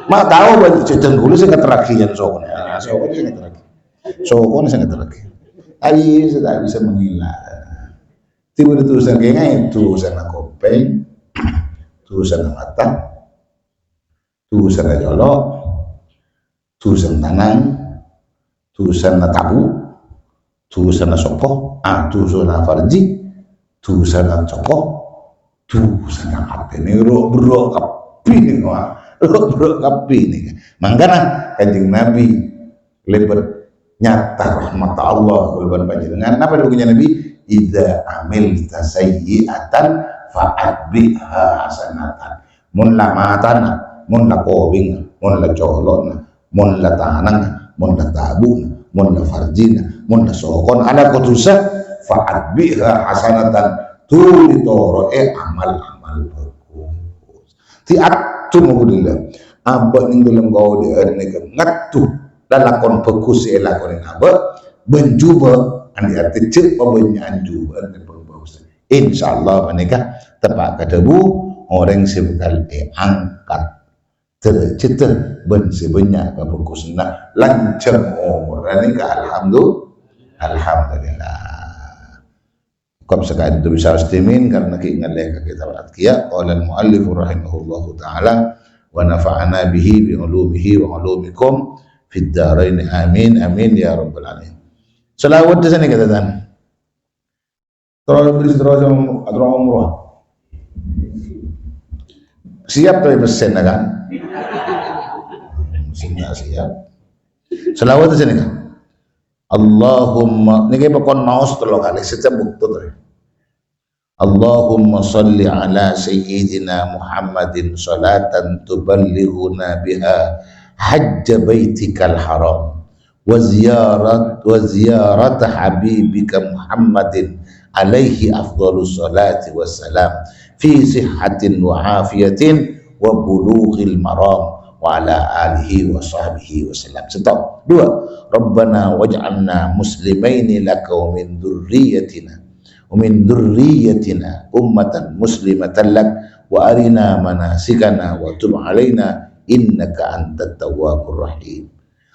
Ma' tao, bân, cè' dhân kaulâ sè ngaterraghi jhân sokona. Ah, sokona sè ngaterraghi. Sokona sè ngaterraghi. Ta' bisa, ta' bisa mengelak. Tiba dusana kèngèng, dusana kopèng, dusana mata, dusana colo', dusana tanang, dusana tabu', dusana soko, ah, dusana farji, dusana soko, dusana atè. Nèka ro'-, berro' kabbhi nèka, wah. Ro'-, berro' kabbhi nèka. Mangkana Kanjeng Nabi lèbât nyata rahmat Allah, kaulâ bân panjhennengngan. Napa dhâbuna Nabi? "Idza amilta sayyi'atan fa atbi'ha hasanatan." Mon la matana, mon la kopèngnga, mon la colo'na, mon la tanangnga, mon la tabu'na, mon la farjina, mon la sokona, alako dusa, fa atbi'ha hasanatan, dhuli toro'è amal-amal bhâghus. Ti attu mabudina. Abâ' nèng dâlem kaodi'ân nèka ngattu lalakon bhâghus sè èlakonè abâ', bân jhubâ' andi' atè jhâ' pabânnya'an jhubâ'ân tèmbhâng bhâghus. Insyaallah panèka teppa' ka dhâbu orèng sè bhâkal èangkat dârâjhâddhâ bân sè bânnya' kabhâghusanna lanjhâng omorra nèka, alhamdu-, alhamdulillah. Cukup saka'dinto bisa muslimin karena ki ngallè ka kitab Al-Adhkiya. Qala al-mu'allifu rahimahullahu ta'ala wa nafa'ana bihi bi ulumihi wa ulumikum fid darain. Amin, amin ya rabbal alamin. Selawat di sini, catatan. Terus beri terus yang atau umroh. Siap tapi mesinnya kan? Mesinnya siap. Selawat sini kan? Allahumma, niki pokon maos tello kalè setiap waktu terus. Allahumma shalli ala sayyidina Muhammadin shalatan tuballighuna biha hajja baitikal haram wa ziyarat, wa ziyarat habibika Muhammadin alaihi afdhalus shalati wassalam fi sihhatin wa afiyatin wa bulughil maram wa ala alihi wa sahbihi wa sallam. Stop. Dua. Rabbana waj'alna muslimaini laka wa min dzurriyyatina wa min dzurriyyatina ummatan muslimatan lak wa arina manasikana wa tub alaina innaka antat tawwabur rahim.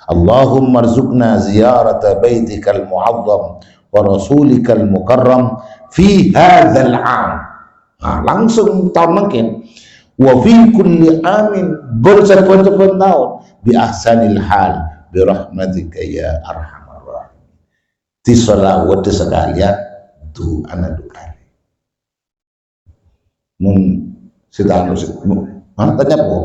Allahumma rzuqna ziyarata baitikal mu'azzam wa rasulikal mukarram fi hadzal 'am. Nah, langsung taon mangkèn. Wa fi kulli 'amin, bân sabbhân-sabbhân taon, bi ahsanil hal, bi rahmatika ya arhamar rahimin. Disolawat sakalèyan du'ana du kalè. Mun sè tanu sè, mun, hah, tanya apa?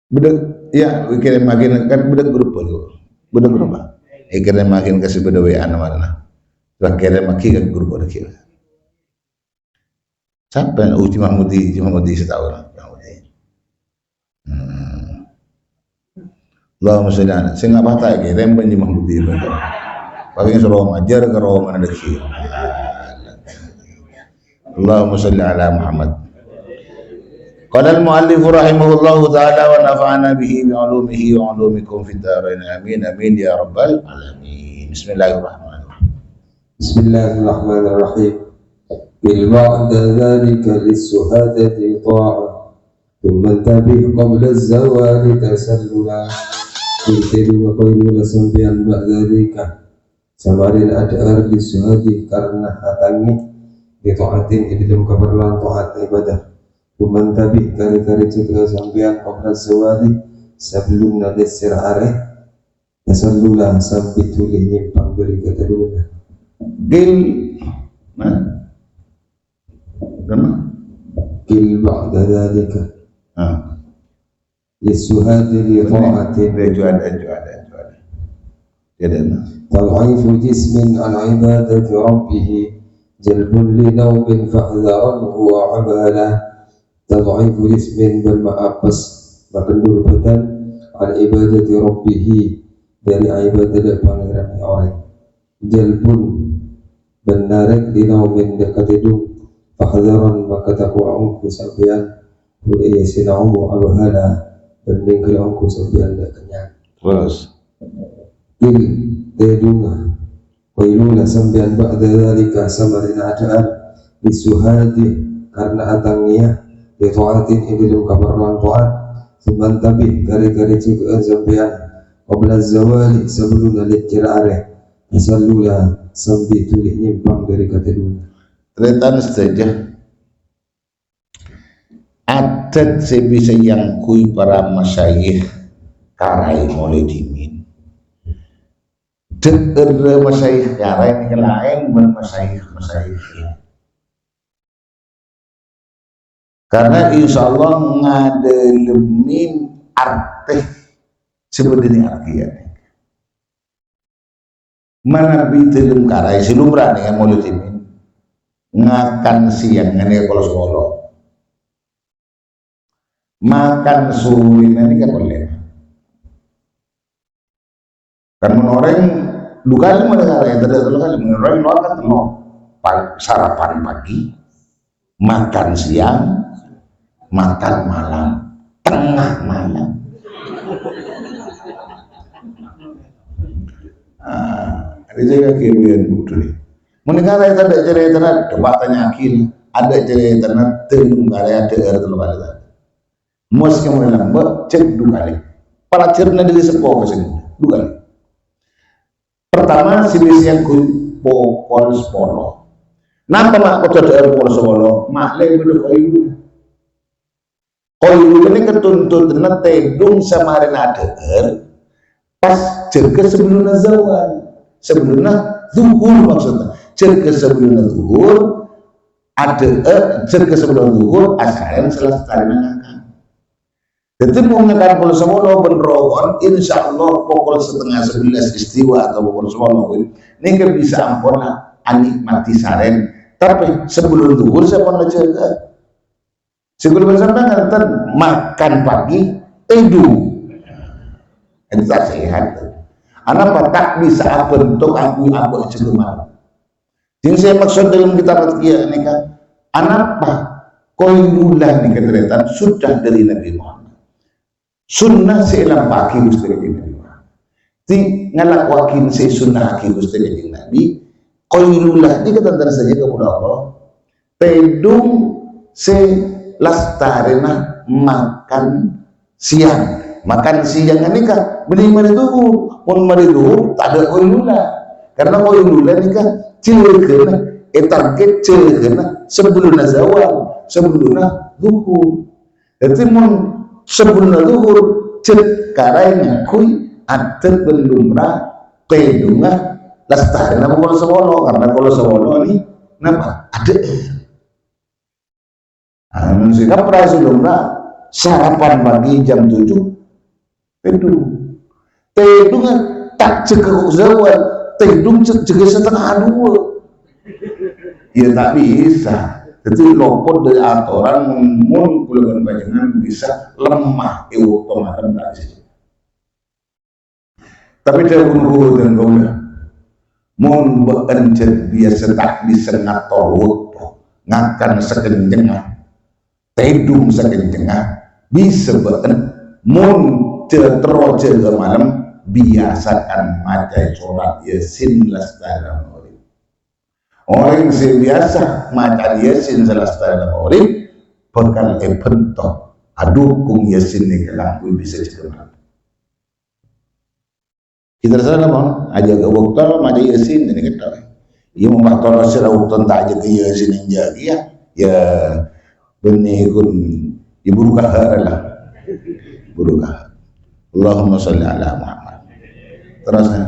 Bâdâ, ya, kèrèm maghin kan bâdâ grup dulu. Bâdâ grup, Pak. Ya, kèrèm maghin kasih bâdâ W A-na marèna. Lah kèrèm maghi ka grup lagi. Sapa? Oh, Ji Mahmudi, Ji Mahmudi sè tao lah, Ji Mahmudi. Hmm. Allahumma sholli ala. Sè ngapa tak kèrèm bân Ji Mahmudi. Paling suruh ngajar ke rumah lagi. Allahumma sholli ala Muhammad. Qala al-mu'allif rahimahullahu ta'ala wa nafa'ana bihi bi ulumihi wa ulumikum fid darain. Amin, amin, ya rabbal alamin. Bismillahirrahmanirrahim. Bismillahirrahmanirrahim. Qil ba'da dzalika lis-suhadati ta'ah. Tsumma intabih qabla zawali tasallula. Qil tèdhunga qailula sampèyan ba'da dzalika. Samarèna adhâ'âr lis-suhadi karna atangè, li ta'atin è dhâlem kaparlowan ta'at ibadah. Tsumma intabih, karè-karè jâgâ'â sampèyan qabla zawali, sabellunna lèssèr arè, tasallula sambi dhuli nyèmpang dâri katèdhunganna. Qil, nah, kenapa? Qil ba'da dzalika. Ah. Lis-suhadi li ta'atin. Ajuan, ajuan, ajuan. Tad'ifu jismin an ibadati rabbih jalbun li naumin fahdharan wa abhala. Tad'ifu jismin bân maapes, makendhur bhâdhân, an ibadati rabbih, dâri ibadâddhâ Pangèranna orèng. Jalbun bân narèk li naumin dâ' katèdhung, fahdharan maka takowa ongghu sampèyan, budaya sinaomo abhala, bân nèngghâl ongghu sampèyan dâ' kennyang. Terus. Qil, tèdhunga, qailula sampèyan ba'da dzalika samarèna adhâ'âr, lis-suhadi karna atangèya, li ta'atin è dhâlem kaparlowan ta'at, tsumma intabih karè-karè jâgâ'â sampèyan, qabla zawali sabellunna lèssèr arè, tasallula sambi dhuli nyèmpang dâri katèdhungan. Tarètan sadhâjâ. Adat sè bisa èangghuy para masyayikh Karaè molaè dhimèn. Dhâ'âr masyayikh Karaè nèka laèn bân masyayikh-masyayikh. Karna insyaallah ngadâlemmè artè sè bâdâna artèna. Manabi dhâlem Karaè sè lumrah nèng molaè dhimèn. Ngakan sèyang nèka pokol sapolo. Makan sorè nèka pokol lèma. Kan mon orèng du kalè mon Karaè, tadâ' tello kalè, mon orèng lowar kan tello. Pa-, sarapan pagi, makan siang, makan malam, tengah malam. Ah, ini saya lagi buyan budul. Mon Karaè tadâ' carètana, coba tanya Akil, adâ' carètana, dhâlem Karaè adâ' tello kalè tadâ'. Mos ka molaè lambâ', cè' du kalè. Palajârânna dâri seppo ka sè ngodâ, du kalè. Pertama, sè bisa èangghuy pokol sapolo. Napa ma' kodhu adhâ'âr pokol sapolo? Ma' lè bâdâ qailula. Qailula nèka tuntutanna tèdhung samarèna adhâ'âr, pas jâgâ sabellunna zawal. Sabellunna zuhur maksudnya. Jâgâ sabellunna dhuhur, adâ'â, jâgâ sabellunna dhuhur, asarèn salastarèna ngakan. Dhâddhi, mon ngakan pokol sapolo bân roko'an, insyaallah pokol setengah sebelas istiwa atau pokol sapolo, nèka bisa ampon anikmati sarèn. Tapè sabellun dhuhur sampon ajâgâ. Sè kaulâ sampèyan ngènten, makan pagi, tèdung. Itu tak sehat. Anapa? Ta' bisa abhânto kaangghuy abâ' jâgâ malem. Sè maksod dâlem kitab Adhkiyah nèka, anapa? Qailulah nèka tarètan sunnah dâri Nabi Muhammad. Sunnah sè èlampa'aghi Ghustè Kanjeng Nabi Muhammad. Dhâddhi, ngalakowaghi sè èsunnahaghi Ghustè Kanjeng Nabi, qailulah nèka tan-, tan sadhâjâ kaulâ Allah. Tèdung sè lastarèna makan siang. Makan siang nèka bânnè marè dhuhur. Mon marè dhuhur, tadâ' qailulah. Karna qailulah nèka jâgâna, ètarget jâgâna sabellunna zawal, sabellunna dhuhur. Dhâddhi, mon sabellunna dhuhur, jhât karaè ngangghuy adât bân lumrah tèdungnga lastarèna pokol sapolo, karna pokol sapolo nè, napa? Adâ'â. Ah, mon sè kaprah sè lumrah, sarapan pagi jam tujuh, tèdung. Tèdung ta' jâgâ kok zawal, tèdung jâ-, jâgâ setengah dua. Ya, ta' bisa. Dhâddhi, lopot dâri atoran, mon kaulâ bân panjhennengan bisa lemah è bâkto malem, ta' bisa. Tapè dhâbuna ghuru dân kaulâ, mon bâ'na jhât biyasa ta' bisa ngator bâkto, ngakan sakencengnga, tèdung sakencengnga, bisa bâ'na, mon jhâ-, terro jâgâ malem, biyasakan maca sorat Yasin lastarèna maghrib. Orèng sè biyasa maca Yasin salastarèna maghrib, bhâkal èbhânto, adhukung Yasin nèka kaangghuy bisa jâgâ malem. Kita rasa napa? Ajâgâ bâkto maca Yasin, ini kata. Iya, mon bâkto sè ra bâkto ta' ajâgâ Yasin yang jaga, ya. Ya, bânnè kun, ya, buru kahâ' lah. Buru kahâ'. Allahumma shalli ala Muhammad. Terus, ya.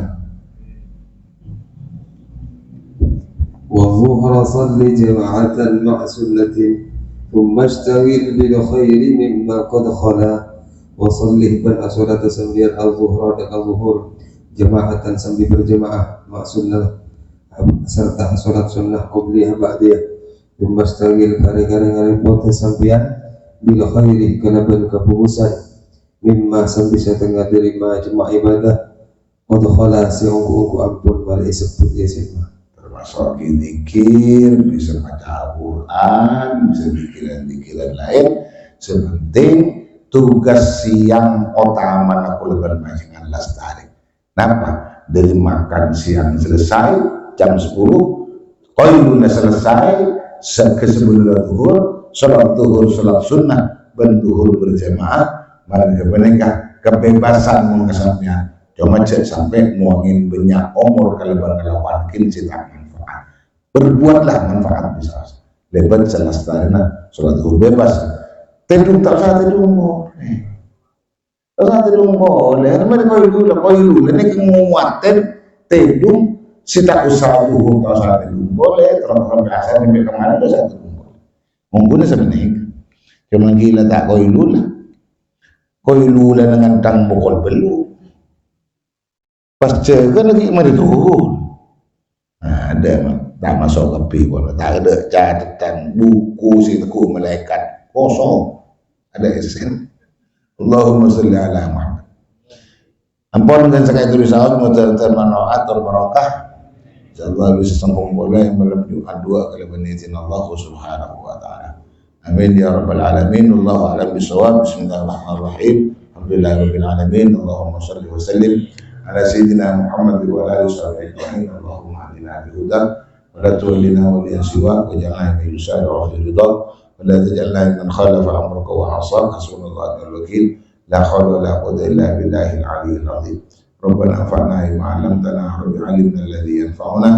Wa dhuhra shalli jama'atan ma'a sunnatin, thumma ishtaghil bil khairi mimma qad khala. Wa shalli bân asolata sampèyan al-dhuhra dâ' ka dhuhur, jama'atan sambi berjamaah, ma'a sunnah, sarta asolat sunnah qobliyah ba'diyah. Thumma ishtaghil, karè-karè ngarèpot sampèyan, bil khairi, kalabân kabhâghusan, mimma, sambi satengnga dâri ma, coma ibadah, qad khala, sè ongghu-ongghu ampon marè èsebbhut Yasin ma. Termasuk zikir, bisa maca Al-Qur'an, bisa zikiran-zikiran laèn. Sè penting, tugas sè otamana kaulâ bân panjhennengan lastarè. Napa? Dâri makan siang selesai jam sepuluh, qailulah selesai, sè-, ke sebelum dhuhur, sholat dhuhur, sholat sunnah, bân dhuhur berjamaah, marga panèka kebebasan mon ka sampèyan. Coma jhâ' sampè' mowangèn bânnya' omor kalabân kalakowan sè ta' manfaat. Berbuatlah manfaat bisa. Lèbât salastarèna sholat dhuhur bebas. Tèdung ta' osa tèdung, mo. Terus tèdung polè, mari qailulah, qailulah nèka nguatè tèdung, sè ta' osa dhuhur, ta' osa tèdung polè, terus sampè' asar, sampè' kemana, ta' osa tèdung polè. Mongghuna sapanèka. Coma ghilâ ta' qailulah. Qailulah neng ngantang pokol bâllu'. Pas jâgâ laghi' marè dhuhur. Nah, adâ' ma-, ta' maso' kabbhi, pon. Ta' adâ' catetan buku sè ètengghu malaèkat. Kosong. Adâ' èssèna. Allahumma shalli ala Muhammad. Ampon kan saka'dinto saos, mudah-mudahan manfaat tur barokah. Insyaallah bisa sambung polè malem Jumat dua kalabân izin Allah Subhanahu wa Ta'ala. Amin ya rabbal alamin. Wallahu a'lam bishawab. Bismillahirrahmanirrahim. Alhamdulillahirabbil alamin. Allahumma shalli wa sallim ala sayyidina Muhammad wa ala alihi wa sahbihi ajma'in. Allahumma ahdina bi hudak wa la tuwallina waliyan siwak waj'alna mimman yusari'u fi ridak wa la taj'alna mimman khalafa amraka wa 'asak. Hasbunallahu wa ni'mal wakil. La haula wa la quwwata illa billahil aliyyil azim. Rabbana anfa'na bima 'allamtana, Rabbi 'allimna alladzi yanfa'una,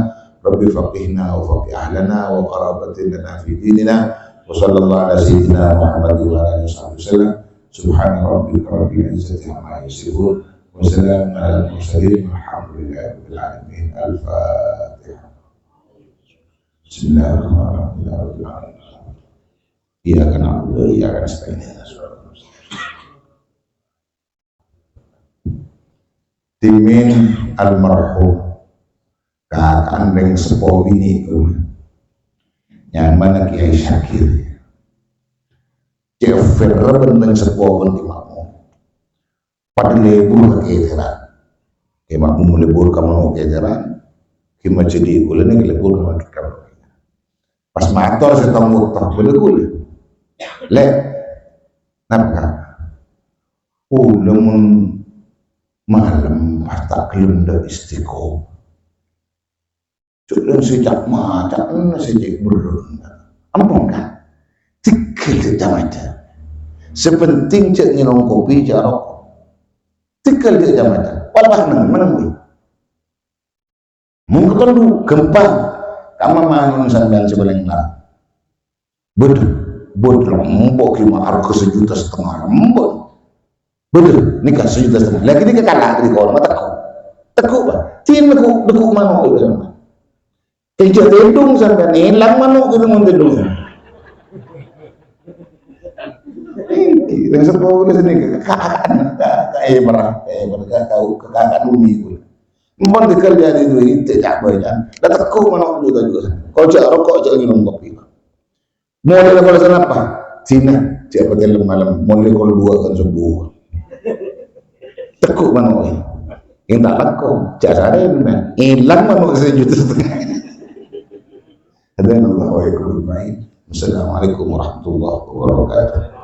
Rabbi faqqihna wa faqqih ahlana wa qarabatin lana fi dinina, wa sallallahu ala sayyidina Muhammad wa ala alihi wa sahbihi wasallam. Subhana rabbika rabbil izzati amma yasifun, wa salamun alal mursalin, walhamdulillahi rabbil alamin. Al-Fatihah. Bismillahirrahmanirrahim. Iyyaka na'budu wa iyyaka nasta'in. Dhimèn almarhum kaka'an rèng seppo binè' kaulâ. Nyamana Kiai Syakir. Cè' Fir bân rèng seppo pon Ki Makmum. Padâ lebur ka Kètèran. Ki Makmum lebur ka mano' Kètèran. Ki Majdi kaulâ nèka lebur ka Madhurâ. Pas mator sèttong bâkto, bâdâ kaulâ. "Lè', napa, Ka'?" "Kaulâ mon malem pas ta' ghellem dâ' istiqomah. Jhâ' sè ca'-maca', sè cè' berrâ'. Ampon, Ka'. Tèghâl jhâ' ca'-maca'. Sè penting jhâ' ngènom kopi, jhâ' aroko'. Tèghâl jhâ' ca'-maca'. Wala pas neng-, neng-, Mon katondu, ghâmpang. Kamma mangon sampèyan sè palèng larang?" "Bâdâ, bâdâ, embo' ghi' ma' arghâ sajuta satengnga, embo'." "Bâdâ, nèka sajuta satengnga." Lagi nèka kala' dâri koloma teggu'. Teggu', Pak. Dinna ghu-, deggu' mano' itu sampèyan. Ejjhâ' tèdung sampèyan, èlang mano' gitu mon tèdung. Ini, yang sepuluh ini sini, kakak, kakak, eh, merah, eh, merah, kakak, kakak, kakak, umi, umi. Mon tèghâl jârèya duwâ', cè' ca' bânnya'. Lah, teggu' mano' juta-juta. Ko' jhâ' aroko', jhâ' ngènom kopi. Molè la kol sanapa? Dinna, jhâ' patè lem-malem. Molè kol duwâ' kan sobbhu. Teggu' mano', eh. Ènta' lako, jhâ' sarè, men. Èlang mano' sajuta satengnga. Hadanallahu wa iyyakum ajma'in. Wassalamualaikum warahmatullahi wabarakatuh.